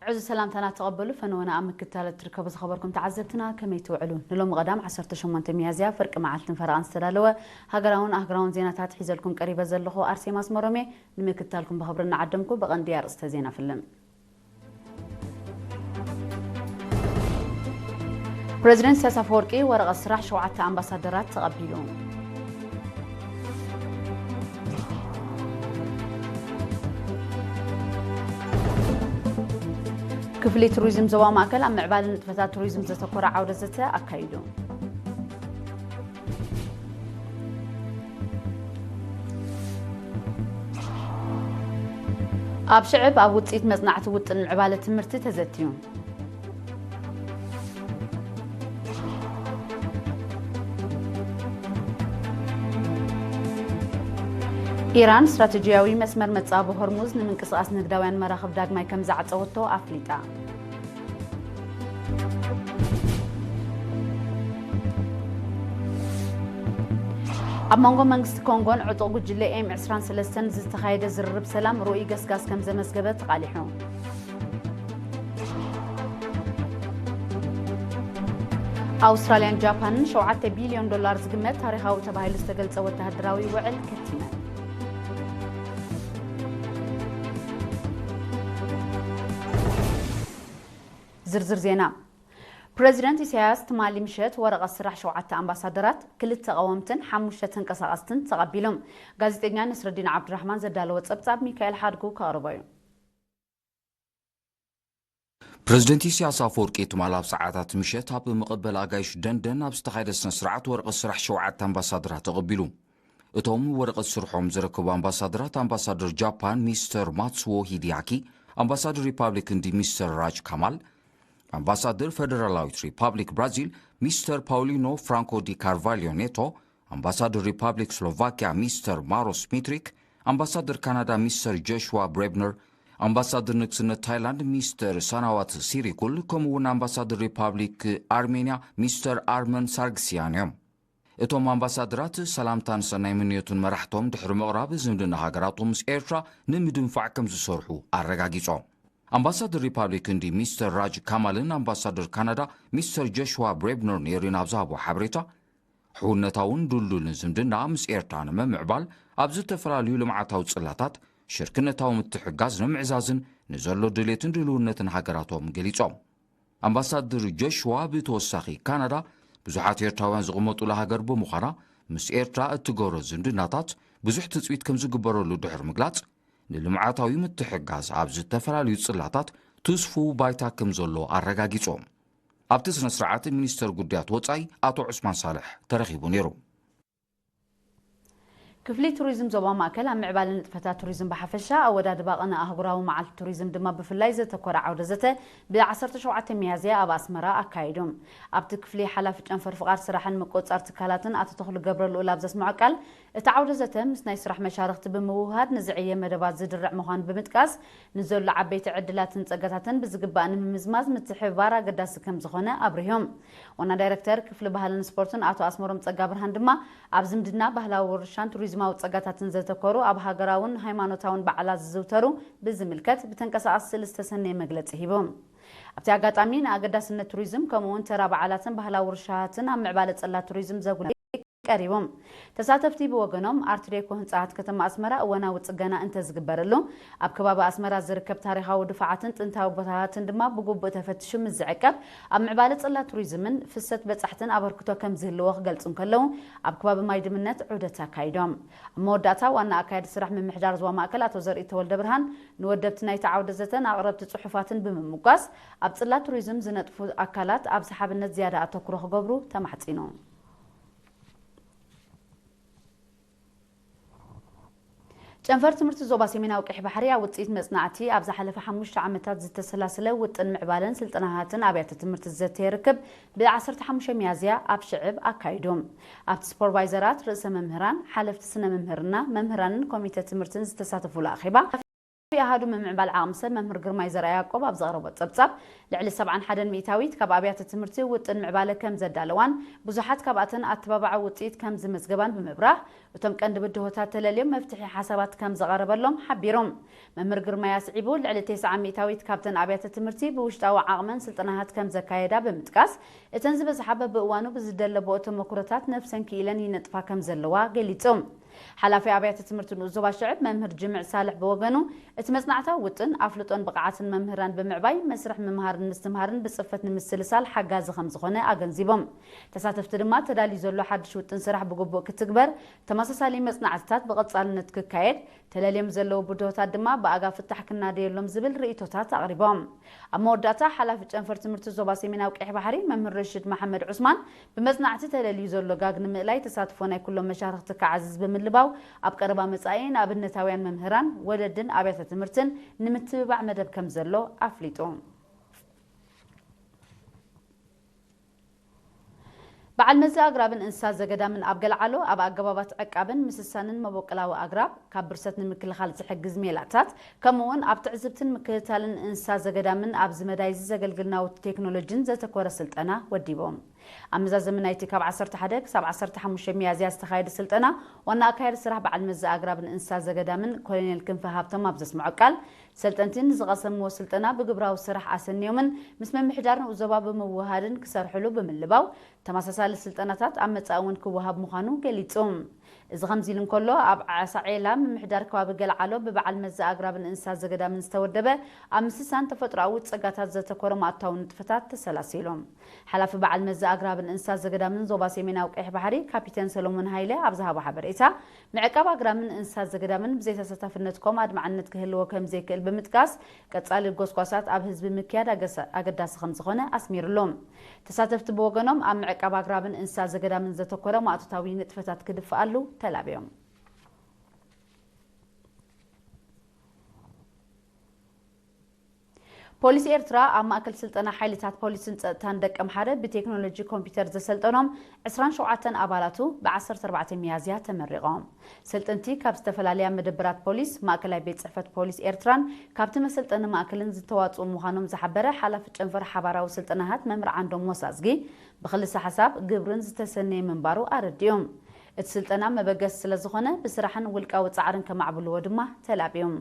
ዕዙዝ ሰላምታና ተቐበሉ። ፈነወና ኣብ ምክትታል እትርከቡ ዝኸበርኩም ተዓዘብትና ከመይ ትውዕሉ? ንሎሚ ቀዳም ዓሰርተ ሸሞንተ ሚያዝያ ፍርቂ መዓልትን ፈረቓን ዝተዳለወ ሃገራውን ኣህጉራውን ዜናታት ሒዘልኩም ቀሪበ ዘለኹ ኣርሴማ ኣስመሮም እየ። ንምክትታልኩም ብኽብሪ እናዓደምኩ ብቐንዲ ኣርእስተ ዜና ፍልም። ፕረዚደንት ኢሳያስ ኣፈወርቂ ወረቐት ስራሕ ሸውዓተ ኣምባሳደራት ተቐቢሉ። ክፍሊ ቱሪዝም ዞባ ማእከል ኣብ ምዕባለ ንጥፈታት ቱሪዝም ዘተኮረ ዓውደ ዘተ ኣካይዱ። ኣብ ሽዕብ ኣብ ውፅኢት መፅናዕቲ ውጥን ምዕባለ ትምህርቲ ተዘትዩ። ኢራን ስትራቴጂያዊ መስመር መጻብ ሆርሙዝ ንምንቅስቓስ ንግዳውያን መራኽብ ዳግማይ ከም ዝዓጸወቶ ኣፍሊጣ። ኣብ መንጎ መንግስቲ ኮንጎን ዕጡቕ ጉጅለ ኤም ዕስራን ሰለስተን ዝተኻየደ ዝርርብ ሰላም ርኡይ ገስጋስ ከም ዘመዝገበ ተቓሊሑ። ኣውስትራልያን ጃፓንን ሸውዓተ ቢልዮን ዶላር ዝግመት ታሪኻዊ ተባሂሉ ዝተገልጸ ወተሃደራዊ ውዕል ከቲመን። ዝርዝር ዜና። ፕረዚደንት ኢሳያስ ትማሊ ምሸት ወረቐት ስራሕ ሸውዓተ ኣምባሳደራት፣ ክልተ ቀወምትን ሓሙሽተ ተንቀሳቐስትን ተቐቢሎም። ጋዜጠኛ ነስረዲን ዓብዱራሕማን ዘዳለወ ጸብጻብ ሚካኤል ሓድጉ ከቕርቦ እዩ። ፕረዚደንት ኢሳያስ ኣፈወርቂ ትማል ኣብ ሰዓታት ምሸት ኣብ መቐበል ኣጋይሽ ደንደን ኣብ ዝተኻየደ ስነ ስርዓት ወረቐት ስራሕ ሸውዓተ ኣምባሳደራት ተቐቢሉ። እቶም ወረቐት ስርሖም ዝረከቡ ኣምባሳደራት፣ ኣምባሳደር ጃፓን ሚስተር ማትስዎ ሂዲያኪ፣ ኣምባሳደር ሪፓብሊክ ህንዲ ሚስተር ራጅ ካማል፣ ኣምባሳደር ፈደራላዊት ሪፓብሊክ ብራዚል ሚስተር ፓውሊኖ ፍራንኮ ዲ ካርቫልዮ ኔቶ፣ ኣምባሳደር ሪፓብሊክ ስሎቫኪያ ሚስተር ማሮስ ሚትሪክ፣ ኣምባሳደር ካናዳ ሚስተር ጆሽዋ ብሬብነር፣ ኣምባሳደር ንግስነት ታይላንድ ሚስተር ሳናዋት ሲሪኩል፣ ከምኡ እውን ኣምባሳደር ሪፓብሊክ ኣርሜንያ ሚስተር ኣርመን ሳርግስያን እዮም። እቶም ኣምባሳደራት ሰላምታን ሰናይ ምንዮትን መራሕቶም ድሕሪ ምቕራብ፣ ዝምድና ሃገራቶም ምስ ኤርትራ ንምድንፋዕ ከም ዝሰርሑ ኣረጋጊጾም። ኣምባሳደር ሪፓብሊክ ህንዲ ሚስተር ራጅ ካማልን ኣምባሳደር ካናዳ ሚስተር ጆሽዋ ብሬብነርን ኤሪን ኣብ ዝሃቦ ሓበሬታ፣ ሕውነታውን ድልዱልን ዝምድና ምስ ኤርትራ ንምምዕባል ኣብ ዝተፈላለዩ ልምዓታዊ ጽላታት ሽርክነታዊ ምትሕግጋዝ ንምዕዛዝን ንዘሎ ድሌትን ድልውነትን ሃገራቶም ገሊጾም። ኣምባሳደር ጆሽዋ ብተወሳኺ፣ ካናዳ ብዙሓት ኤርትራውያን ዝቕመጡላ ሃገር ብምዃና፣ ምስ ኤርትራ እትገብሮ ዝምድናታት ብዙሕ ትጽቢት ከም ዝግበረሉ ድሕሪ ምግላጽ፣ ንልምዓታዊ ምትሕግጋዝ ኣብ ዝተፈላለዩ ጽላታት ትስፉው ባይታ ከም ዘሎ ኣረጋጊጾም። ኣብቲ ስነ ስርዓት ሚኒስተር ጉዳያት ወጻኢ ኣቶ ዑስማን ሳልሕ ተረኺቡ ነይሩ። ክፍሊ ቱሪዝም ዞባ ማእከል ኣብ ምዕባለ ንጥፈታት ቱሪዝም ብሓፈሻ፣ ኣወዳድባ ቅነ ኣህጉራዊ መዓልቲ ቱሪዝም ድማ ብፍላይ ዘተኮረ ዓውደ ዘተ ብ ዓሰርተ ሸውዓተ ሚያዝያ ኣብ ኣስመራ ኣካይዱ። ኣብቲ ክፍሊ ሓላፊ ጨንፈር ፍቓድ ስራሕን ምቁጽጻር ትካላትን ኣቶ ተኽሉ ገብረልኡል ኣብ ዘስምዖ ቃል፣ እቲ ዓውደ ዘተ ምስ ናይ ስራሕ መሻርኽቲ ብምውህሃድ ንዝዕየ መደባት ዝድርዕ ምዃኑ ብምጥቃስ፣ ንዘሎ ዓበይቲ ዕድላትን ጸጋታትን ብዝግባእ ንምምዝማዝ ምትሕብባር ኣገዳሲ ከም ዝኾነ ኣብሪሆም። ዋና ዳይረክተር ክፍሊ ባህልን ስፖርትን ኣቶ ኣስመሮም ጸጋብርሃን ድማ፣ ኣብ ዝምድና፣ ባህላዊ ውርሻን ቱሪዝማዊ ጸጋታትን ዘተኮሩ ኣብ ሃገራውን ሃይማኖታውን በዓላት ዝዝውተሩ ብዝምልከት ብተንቀሳቓሲ ስእሊ ዝተሰነየ መግለጺ ሂቦም። ኣብቲ ኣጋጣሚ፣ ንኣገዳስነት ቱሪዝም ከምኡ እውን ተራ በዓላትን ባህላዊ ውርሻታትን ኣብ ምዕባለ ጽላት ቱሪዝም ዘጉልሕ ቀሪቦም። ተሳተፍቲ ብወገኖም፣ ኣርት ዴኮ ህንፃታት ከተማ ኣስመራ እዋናዊ ጽገና እንተዝግበረሉ፣ ኣብ ከባቢ ኣስመራ ዝርከብ ታሪኻዊ ድፋዓትን ጥንታዊ ቦታታትን ድማ ብግቡእ ተፈቲሹ ምስ ዝዕቀብ፣ ኣብ ምዕባለ ጽላት ቱሪዝምን ፍሰት በጻሕትን ኣበርክቶ ከም ዝህልዎ ክገልጹ እንከለዉ፣ ኣብ ከባቢ ማይ ድምነት ዑደት ኣካይዶም። ኣብ መወዳእታ፣ ዋና ኣካያዲ ስራሕ ምምሕዳር ዞባ ማእከል ኣቶ ዘርኢ ተወልደ ብርሃን፣ ንወደብቲ ናይቲ ዓውደ ዘተን ኣቕረብቲ ጽሑፋትን ብምምጓስ፣ ኣብ ጽላት ቱሪዝም ዝነጥፉ ኣካላት ኣብ ሰሓብነት ዝያዳ ኣተኩሮ ክገብሩ ተማሕጺኑ። ጨንፈር ትምህርቲ ዞባ ሰሜናዊ ቀይሕ ባሕሪ ኣብ ውጽኢት መጽናዕቲ ኣብ ዝሓለፈ ሓሙሽተ ዓመታት ዝተሰላሰለ ውጥን ምዕባለን ስልጠናታትን ኣብያተ ትምህርቲ ዝዘተየ ርክብ ብ ዓሰርተ ሓሙሽተ ሚያዝያ ኣብ ሽዕብ ኣካይዱ። ኣብቲ ሱፐርቫይዘራት፣ ርእሰ መምህራን፣ ሓለፍቲ ስነ መምህርና፣ መምህራንን ኮሚተ ትምህርትን ዝተሳተፉሉ ኣኼባ፣ ኣሃዱ ምምዕባል ዓቕሚ ሰብ መምህር ግርማይ ዘርኣያቆብ ኣብ ዘቕረቦ ጸብጻብ፣ ልዕሊ ሰብዓን ሓደን ሚእታዊት ካብ ኣብያተ ትምህርቲ ውጥን ምዕባለ ከም ዘዳለዋን ብዙሓት ካብኣተን ኣተባባዒ ውጽኢት ከም ዝመዝገባን ብምብራህ፣ እቶም ቀንዲ ብድሆታት ተለልዮም መፍትሒ ሓሳባት ከም ዘቐረበሎም ሓቢሩ። መምህር ግርማይ ኣስዒቡ፣ ልዕሊ ተስዓ ሚእታዊት ካብተን ኣብያተ ትምህርቲ ብውሽጣዊ ዓቕመን ስልጠናታት ከም ዘካየዳ ብምጥቃስ፣ እተን ዝበዝሓ በብእዋኑ ብዝደለብኦ ተመኩሮታት ነብሰን ክኢለን ይነጥፋ ከም ዘለዋ ገሊጹ። ሓላፊ ኣብያተ ትምህርቲ ንኡስ ዞባ ሽዕብ መምህር ጅምዕ ሳልሕ ብወገኑ፣ እቲ መጽናዕታዊ ውጥን ኣፍልጦን ብቕዓትን መምህራን ብምዕባይ መስርሕ ምምሃርን ምስትምሃርን ብጽፈት ንምስልሳል ሓጋዚ ከም ዝኾነ ኣገንዚቦም። ተሳተፍቲ ድማ ተዳልዩ ዘሎ ሓድሽ ውጥን ስራሕ ብግቡእ ክትግበር፣ ተመሳሳሊ መጽናዕትታት ብቐጻልነት ክካየድ፣ ተለልዮም ዘለዉ ብድሆታት ድማ ብኣጋ ፍታሕ ክናደየሎም ዝብል ርእይቶታት ኣቕሪቦም። ኣብ መወዳእታ ሓላፊ ጨንፈር ትምህርቲ ዞባ ሰሜናዊ ቀይሕ ባሕሪ መምህር ረሽድ መሓመድ ዑስማን፣ ብመጽናዕቲ ተለልዩ ዘሎ ጋግ ንምእላይ ተሳትፎ ናይ ኩሎም መሻርኽቲ ክዓዝዝ ብምልባው፣ ኣብ ቀረባ መጻኢ ንኣብነታውያን መምህራን፣ ወለድን ኣብያተ ትምህርትን ንምትብባዕ መደብ ከም ዘሎ ኣፍሊጡ። በዓል መዚ ኣግራብን እንስሳ ዘገዳምን ኣብ ገልዓሎ ኣብ ኣገባባት ዕቃብን ምስሳንን መበቆላዊ ኣግራብ ካብ ብርሰት ንምክልኻል ዝሕግዝ ሜላታት፣ ከምኡ እውን ኣብ ትዕዝብትን ምክትታልን እንስሳ ዘገዳምን ኣብዚ መዳይ እዚ ዘገልግል ናውቲ ቴክኖሎጂን ዘተኮረ ስልጠና ወዲቦም። ኣብ መዛዘሚ ናይቲ ካብ ዓሰርተ ሓደ ክሳብ ዓሰርተ ሓሙሽተ ሚያዝያ ዝተኻየደ ስልጠና፣ ዋና ኣካያዲ ስራሕ በዓል መዚ ኣግራብን እንስሳ ዘገዳምን ኮሎኔል ክንፈ ሃብቶም ኣብ ዘስምዖ ቃል፣ ሰልጠንቲ ንዝቐሰምዎ ስልጠና ብግብራዊ ስራሕ ኣሰንዮምን ምስ ምምሕዳር ንኡስ ዞባ ብምውህሃድን ክሰርሕሉ ብምልባው፣ ተመሳሳሊ ስልጠናታት ኣብ መጻኢ እውን ክወሃብ ምዃኑ ገሊጹ። እዚ ከምዚ ኢሉ እንከሎ፣ ኣብ ዓሳዔላ ምምሕዳር ከባቢ ገልዓሎ ብበዓል መዚ ኣግራብን እንስሳ ዘገዳምን ዝተወደበ ኣብ ምስሳን ተፈጥሮኣዊ ጸጋታት ዘተኮረ ማእታዊ ንጥፈታት ተሰላሲሉ። ሓላፊ በዓል መዚ ኣግራብን እንስሳ ዘገዳምን ዞባ ሰሜናዊ ቀይሕ ባሕሪ ካፒተን ሰሎሞን ሃይለ ኣብ ዝሃቦ ሓበሬታ፣ ምዕቃብ ኣግራምን እንስሳ ዘገዳምን ብዘይ ተሳታፍነትኩም ኣድማዕነት ክህልዎ ከም ዘይክእል ብምጥቃስ፣ ቀጻሊ ጎስጓሳት ኣብ ህዝቢ ምክያድ ኣገሳ-፣ ኣገዳሲ ከም ዝኾነ ኣስሚርሉ። ተሳተፍቲ ብወገኖም፣ ኣብ ምዕቃብ ኣግራብን እንስሳ ዘገዳምን ዘተኮረ ማእቶታዊ ንጥፈታት ክድፍኣሉ ተላብዮም። ፖሊስ ኤርትራ ኣብ ማእከል ስልጠና ሓይልታት ፖሊስን ጸጥታን ደቀምሓረ ብቴክኖሎጂ ኮምፒውተር ዘሰልጠኖም ዕስራን ሸውዓተን ኣባላቱ ብዓሰርተ ኣርባዕተ ሚያዝያ ተመሪቖም። ሰልጠንቲ ካብ ዝተፈላለያ መደበራት ፖሊስ፣ ማእከላይ ቤት ጽሕፈት ፖሊስ ኤርትራን ካብቲ መሰልጠኒ ማእከልን ዝተዋጽኡ ምዃኖም ዝሓበረ ሓላፊ ጨንፈር ሓባራዊ ስልጠናታት መምህር ዓንዶም ሞሳዝጊ፣ ብክልሰ ሓሳብ ግብርን ዝተሰነየ ምንባሩ ኣረዲኡ። እቲ ስልጠና መበገሲ ስለ ዝኾነ፣ ብስራሕን ውልቃዊ ጻዕርን ከማዕብልዎ ድማ ተላብዮም።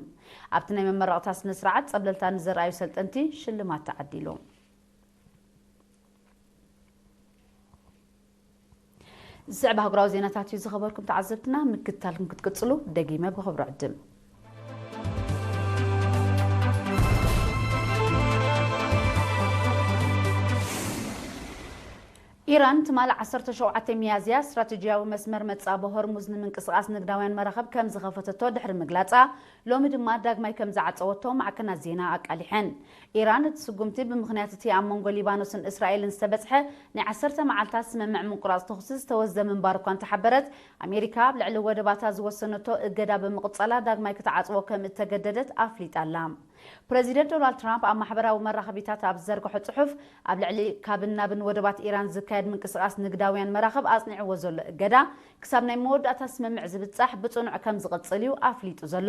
ኣብቲ ናይ መመረቕታ ስነ ስርዓት ጸብለልታ ንዘርኣዩ ሰልጠንቲ ሽልማት ተዓዲሉ። ዝስዕብ ኣህጉራዊ ዜናታት እዩ ዝኸበርኩም ተዓዘብትና፣ ምክትታልኩም ክትቅጽሉ ደጊመ ብኽብሪ ዕድም። ኢራን ትማሊ ዓሰርተ ሸውዓተ ሚያዝያ ስትራቴጂያዊ መስመር መጻብ ሆርሙዝ ንምንቅስቓስ ንግዳውያን መራኽብ ከም ዝኸፈተቶ ድሕሪ ምግላጻ፣ ሎሚ ድማ ዳግማይ ከም ዝዓጸወቶ ማዕከናት ዜና ኣቃሊሐን። ኢራን እቲ ስጉምቲ ብምኽንያት እቲ ኣብ መንጎ ሊባኖስን እስራኤልን ዝተበጽሐ ናይ ዓሰርተ መዓልታት ስምምዕ ምቁራጽ ተኹሲ ዝተወስደ ምንባሩ እኳ እንተሓበረት፣ ኣሜሪካ ኣብ ልዕሊ ወደባታ ዝወሰነቶ እገዳ ብምቕጻላ ዳግማይ ክትዓጽዎ ከም እተገደደት ኣፍሊጣ ኣላ። ፕረዚደንት ዶናልድ ትራምፕ ኣብ ማሕበራዊ መራኸቢታት ኣብ ዝዘርግሖ ጽሑፍ፣ ኣብ ልዕሊ ካብን ናብን ወደባት ኢራን ዝካየድ ምንቅስቓስ ንግዳውያን መራኽብ ኣጽኒዕዎ ዘሎ እገዳ፣ ክሳብ ናይ መወዳእታ ስምምዕ ዝብጻሕ ብጽኑዕ ከም ዝቕጽል እዩ ኣፍሊጡ ዘሎ።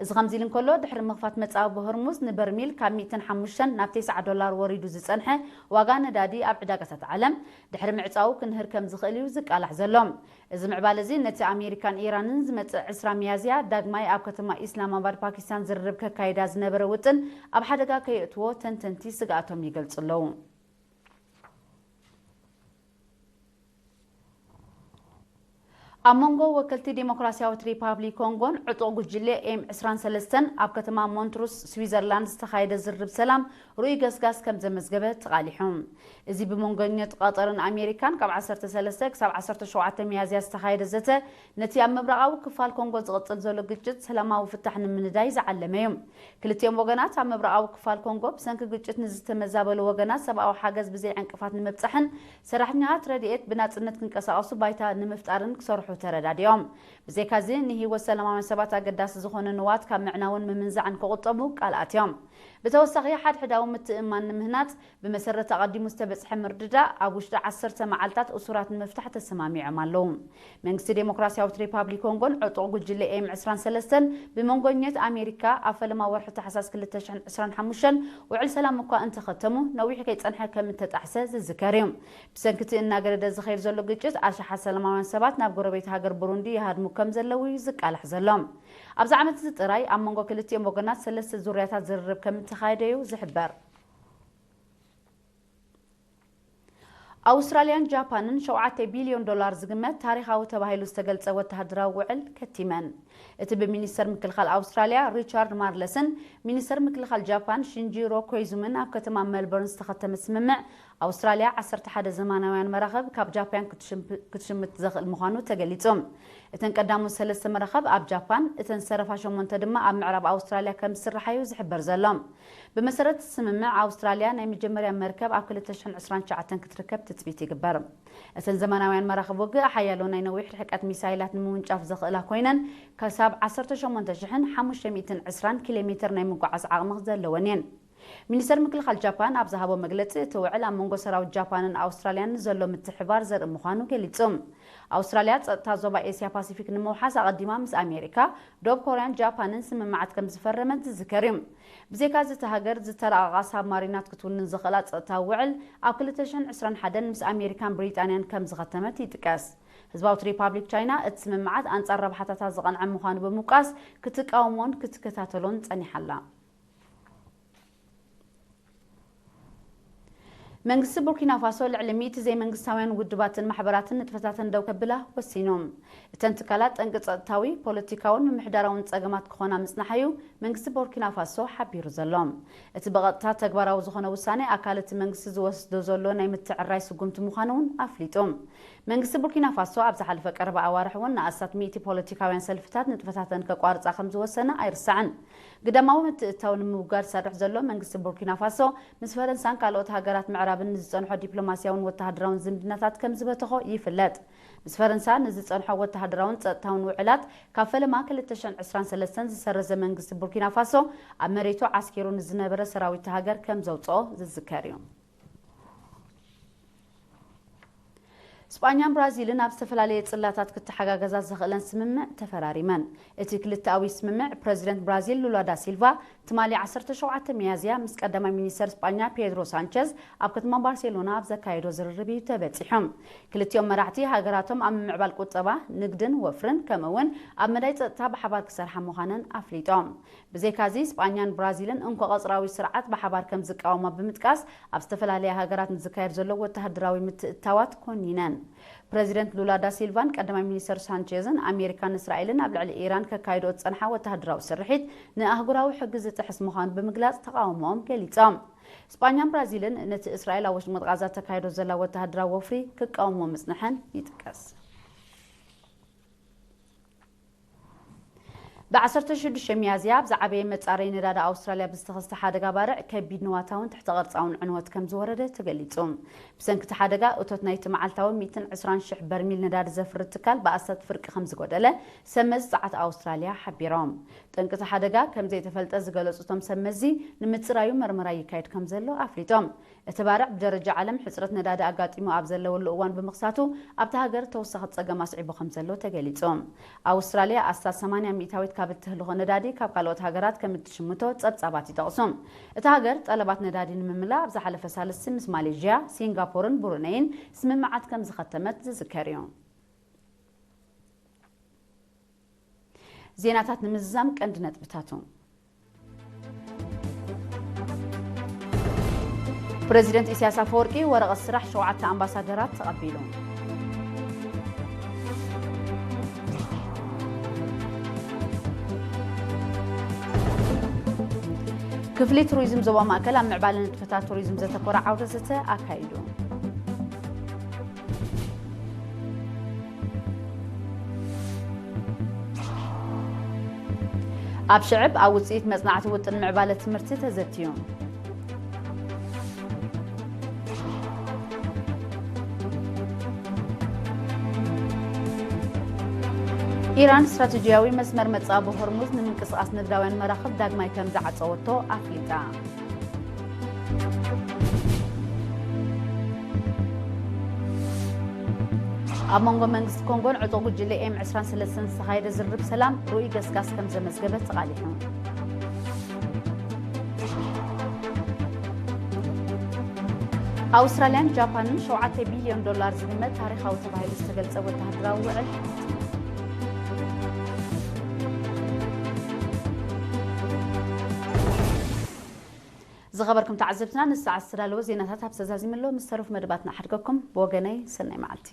እዚ ከምዚ ኢሉ እንከሎ፣ ድሕሪ ምኽፋት መጻብብ ሆርሙዝ ንበርሚል ካብ ሚእትን ሓሙሽተን ናብ ተስዓ ዶላር ወሪዱ ዝጸንሐ ዋጋ ነዳዲ ኣብ ዕዳጋታት ዓለም ድሕሪ ምዕጻዉ ክንህር ከም ዝኽእል እዩ ዝቃላሕ ዘሎ። እዚ ምዕባለ እዚ ነቲ ኣሜሪካን ኢራንን ዝመጽእ ዕስራ ሚያዝያ ዳግማይ ኣብ ከተማ ኢስላማባድ ፓኪስታን ዝርርብ ከካይዳ ዝነበረ ውጥን ኣብ ሓደጋ ከየእትዎ ተንተንቲ ስግኣቶም ይገልጹ ኣለዉ። ኣብ መንጎ ወከልቲ ዴሞክራሲያዊት ሪፓብሊክ ኮንጎን ዕጡቕ ጉጅለ ኤም ዕስራን ሰለስተን ኣብ ከተማ ሞንትሩስ ስዊዘርላንድ ዝተኻየደ ዝርርብ ሰላም ርኡይ ገስጋስ ከም ዘመዝገበ ተቓሊሑ። እዚ ብመንጎኛት ቀጠርን ኣሜሪካን ካብ ዓሰርተ ሰለስተ ክሳብ ዓሰርተ ሸውዓተ ሚያዝያ ዝተኻየደ ዘተ፣ ነቲ ኣብ ምብራቓዊ ክፋል ኮንጎ ዝቕጽል ዘሎ ግጭት ሰላማዊ ፍታሕ ንምንዳይ ዝዓለመ እዩ። ክልቲኦም ወገናት ኣብ ምብራቓዊ ክፋል ኮንጎ ብሰንኪ ግጭት ንዝተመዛበሉ ወገናት ሰብኣዊ ሓገዝ ብዘይ ዕንቅፋት ንምብጻሕን ሰራሕተኛታት ረድኤት ብናጽነት ክንቀሳቐሱ ባይታ ንምፍጣርን ክሰርሑ ተረዳዲኦም። ብዘይካዚ ንህይወት ሰላማውያን ሰባት ኣገዳሲ ዝኾነ ንዋት ካብ ምዕናውን ምምንዛዕን ክቑጠቡ ቃል ኣትዮም። ብተወሳኺ ሓድሕዳዊ ምትእምማን ንምህናጽ ብመሰረት ኣቐዲሙ ዝተበጽሐ ምርድዳእ ኣብ ውሽጢ ዓሰርተ መዓልታት እሱራት ንምፍታሕ ተሰማሚዖም ኣለዉ። መንግስቲ ዴሞክራሲያዊት ሪፓብሊክ ኮንጎን ዕጡቕ ጉጅለ ኤም ዕስራን ሰለስተን ብመንጎኘት ኣሜሪካ ኣብ ፈለማ ወርሒ ታሕሳስ ክልተ ሽሕን ዕስራን ሓሙሽተን ውዕል ሰላም እኳ እንተኸተሙ ነዊሕ ከይጸንሐ ከም እተጣሕሰ ዝዝከር እዩ። ብሰንኪ እቲ እናገደደ ዝኸይድ ዘሎ ግጭት ኣሽሓት ሰላማውያን ሰባት ናብ ጎረቤት ሃገር ብሩንዲ ይሃድሙ ከም ዘለዉ እዩ ዝቃላሕ ዘሎ። ኣብዚ ዓመት እዚ ጥራይ ኣብ መንጎ ክልቲኦም ወገናት ሰለስተ ዙርያታት ዝርርብ ከም እተኻየደ እዩ ዝሕበር። ኣውስትራልያን ጃፓንን ሸውዓተ ቢልዮን ዶላር ዝግመት ታሪኻዊ ተባሂሉ ዝተገልጸ ወተሃደራዊ ውዕል ከቲመን። እቲ ብሚኒስተር ምክልኻል ኣውስትራልያ ሪቻርድ ማርለስን ሚኒስተር ምክልኻል ጃፓን ሽንጂሮ ኮይዙምን ኣብ ከተማ ሜልቦርን ዝተኸተመ ስምምዕ ኣውስትራልያ ዓሰርተ ሓደ ዘማናውያን መራኽብ ካብ ጃፓን ክትሽምፕ-፣ ክትሽምት ዘኽእል ምዃኑ ተገሊጹ። እተን ቀዳሞት ሰለስተ መራኽብ ኣብ ጃፓን፣ እተን ዝተረፋ ሸሞንተ ድማ ኣብ ምዕራብ ኣውስትራልያ ከም ዝስርሓ እዩ ዝሕበር ዘሎ። ብመሰረት እቲ ስምምዕ ኣውስትራልያ ናይ መጀመርያ መርከብ ኣብ ክልተ ሽሕን ዕስራን ትሽዓተን ክትርከብ ትጽቢት ይግበር። እተን ዘመናውያን መራኽብ ውግእ ሓያሎ ናይ ነዊሕ ርሕቀት ሚሳይላት ንምውንጫፍ ዘኽእላ ኮይነን፣ ክሳብ ዓሰርተ ሸሞንተ ሽሕን ሓሙሽተ ሚእትን ዕስራን ኪሎ ሜትር ናይ ምጉዓዝ ዓቕሚ ዘለወን እየን። ሚኒስተር ምክልኻል ጃፓን ኣብ ዝሃቦ መግለጺ፣ እቲ ውዕል ኣብ መንጎ ሰራዊት ጃፓንን ኣውስትራልያን ንዘሎ ምትሕብባር ዘርኢ ምዃኑ ገሊጹ። ኣውስትራልያ ጸጥታ ዞባ ኤስያ ፓሲፊክ ንምውሓስ ኣቐዲማ ምስ ኣሜሪካ፣ ደቡብ ኮርያን ጃፓንን ስምምዓት ከም ዝፈረመት ዝዝከር እዩ። ብዘይካዚ፣ እታ ሃገር ዝተራቐቓ ሳብማሪናት ክትውንን ዘኽእላ ጸጥታዊ ውዕል ኣብ ክልተ ሽሕን ዕስራን ሓደን ምስ ኣሜሪካን ብሪጣንያን ከም ዝኸተመት ይጥቀስ። ህዝባዊት ሪፓብሊክ ቻይና እቲ ስምምዓት ኣንጻር ረብሓታታ ዝቐንዐ ምዃኑ ብምውቃስ፣ ክትቃወሞን ክትከታተሎን ጸኒሓ ኣላ። መንግስቲ ቡርኪና ፋሶ ልዕሊ ሚእቲ ዘይመንግስታውያን ውድባትን ማሕበራትን ንጥፈታተን ደው ከብላ ወሲኑ። እተን ትካላት ጠንቂ ጸጥታዊ፣ ፖለቲካውን ምምሕዳራውን ጸገማት ክኾና ምጽናሓ እዩ መንግስቲ ቡርኪና ፋሶ ሓቢሩ ዘሎ። እቲ ብቐጥታ ተግባራዊ ዝኾነ ውሳኔ ኣካል እቲ መንግስቲ ዝወስዶ ዘሎ ናይ ምትዕራይ ስጉምቲ ምዃኑ እውን ኣፍሊጡ። መንግስቲ ቡርኪና ፋሶ ኣብ ዝሓለፈ ቀረባ ኣዋርሕ እውን ንኣስታት ሚእቲ ፖለቲካውያን ሰልፍታት ንጥፈታተን ከቋርጻ ከም ዝወሰነ ኣይርሳዕን። ግዳማዊ ምትእትታው ንምውጋድ ዝሰርሕ ዘሎ መንግስቲ ቡርኪና ፋሶ፣ ምስ ፈረንሳን ካልኦት ሃገራት ምዕራብን ንዝጸንሖ ዲፕሎማስያውን ወተሃደራውን ዝምድናታት ከም ዝበተኾ ይፍለጥ። ምስ ፈረንሳ ንዝጸንሖ ወተሃደራውን ጸጥታውን ውዕላት ካብ ፈለማ ክልተ ሽሕን ዕስራን ሰለስተን ዝሰረዘ መንግስቲ ቡርኪና ፋሶ፣ ኣብ መሬቱ ዓስኪሩ ንዝነበረ ሰራዊት ሃገር ከም ዘውጽኦ ዝዝከር እዩ። ስጳኛን ብራዚልን ኣብ ዝተፈላለየ ጽላታት ክተሓጋገዛ ዘኽእለን ስምምዕ ተፈራሪመን። እቲ ክልተኣዊ ስምምዕ፣ ፕረዚደንት ብራዚል ሉላ ዳ ሲልቫ ትማሊ ዓሰርተ ሸውዓተ ሚያዝያ ምስ ቀዳማይ ሚኒስተር ስጳኛ ፔድሮ ሳንቸዝ ኣብ ከተማ ባርሴሎና ኣብ ዘካየዶ ዝርርብ እዩ ተበጺሑ። ክልቲኦም መራሕቲ፣ ሃገራቶም ኣብ ምምዕባል ቁጠባ፣ ንግድን ወፍርን፣ ከምኡ እውን ኣብ መዳይ ጸጥታ ብሓባር ክሰርሓ ምዃነን ኣፍሊጦም። ብዘይካዚ፣ ስጳኛን ብራዚልን እንኮ ቀጽራዊ ስርዓት ብሓባር ከም ዝቃወማ ብምጥቃስ፣ ኣብ ዝተፈላለያ ሃገራት ንዝካየድ ዘሎ ወተሃደራዊ ምትእትታዋት ኮኒነን። ፕረዚደንት ሉላ ዳ ሲልቫን ቀዳማይ ሚኒስተር ሳንቼዝን፣ ኣሜሪካን እስራኤልን ኣብ ልዕሊ ኢራን ከካይድኦ ዝጸንሓ ወተሃደራዊ ስርሒት ንኣህጉራዊ ሕጊ ዝጥሕስ ምዃኑ ብምግላጽ ተቓውሞኦም ገሊጾም። ስጳኛን ብራዚልን ነቲ እስራኤል ኣብ ወሽመጥ ቃዛ ተካይዶ ዘላ ወተሃደራዊ ወፍሪ ክቃወሞ ምጽንሐን ይጥቀስ። ብ ዓሰርተ ሽዱሽተ ሚያዝያ ኣብ ዝዓበየ መጻረዪ ነዳዲ ኣውስትራልያ ብዝተኸስተ ሓደጋ ባርዕ ከቢድ ንዋታውን ትሕተ ቅርጻውን ዕንወት ከም ዝወረደ ተገሊጹ። ብሰንኪ እቲ ሓደጋ እቶት ናይቲ መዓልታዊ ሚእትን ዕስራን ሽሕ በርሚል ነዳዲ ዘፍሪ ትካል ብኣስታት ፍርቂ ከም ዝጎደለ ሰብ መዚ ጸዓት ኣውስትራልያ ሓቢሮም። ጠንቂ እቲ ሓደጋ ከም ዘይተፈልጠ ዝገለጹ እቶም ሰብ መዚ፣ ንምጽራዩ መርመራ ይካየድ ከም ዘሎ ኣፍሊጦም። እቲ ባርዕ ብደረጃ ዓለም ሕጽረት ነዳዲ ኣጋጢሙ ኣብ ዘለወሉ እዋን ብምኽሳቱ፣ ኣብታ ሃገር ተወሳኺ ጸገም ኣስዒቡ ከም ዘሎ ተገሊጹ። ኣውስትራልያ ኣስታት ሰማንያ ሚእታዊት ካብ እትህልኾ ነዳዲ ካብ ካልኦት ሃገራት ከም እትሽምቶ ጸብጻባት ይጠቕሱ። እታ ሃገር ጠለባት ነዳዲ ንምምላእ ኣብ ዝሓለፈ ሳልስቲ ምስ ማሌዥያ፣ ሲንጋፖርን ብሩነይን ስምምዓት ከም ዝኸተመት ዝዝከር እዩ። ዜናታት ንምዝዛም ቀንዲ ነጥብታቱ። ፕረዚደንት ኢሳያስ ኣፈወርቂ ወረቐት ስራሕ ሸውዓተ ኣምባሳደራት ተቐቢሉ። ክፍሊ ቱሪዝም ዞባ ማእከል ኣብ ምዕባለ ንጥፈታት ቱሪዝም ዘተኮረ ዓውደ ዘተ ኣካይዱ። ኣብ ሽዕብ ኣብ ውጽኢት መጽናዕቲ ውጥን ምዕባለ ትምህርቲ ተዘትዩ። ኢራን ስትራተጂያዊ መስመር መጻብ ሆርሙዝ ንምንቅስቓስ ንግዳውያን መራኽብ ዳግማይ ከም ዝዓጸወቶ ኣፍሊጣ። ኣብ መንጎ መንግስቲ ኮንጎን ዕጡቕ ጉጅለ ኤም ዕስራን ሰለስተን ዝተኻየደ ዝርርብ ሰላም ርኡይ ገስጋስ ከም ዘመዝገበ ተቓሊሑ። ኣውስትራልያን ጃፓንን ሸውዓተ ቢልዮን ዶላር ዝግመት ታሪኻዊ ተባሂሉ ዝተገልጸ ወተሃደራዊ ውዕል። ዝኸበርኩም ተዓዘብትና፣ ንሰዓት ዝተዳለወ ዜናታት ኣብ ተዛዚሙ ኣሎ። ምስ ተረፉ መደባትና ሓድገኩም። ብወገነይ ሰናይ መዓልቲ።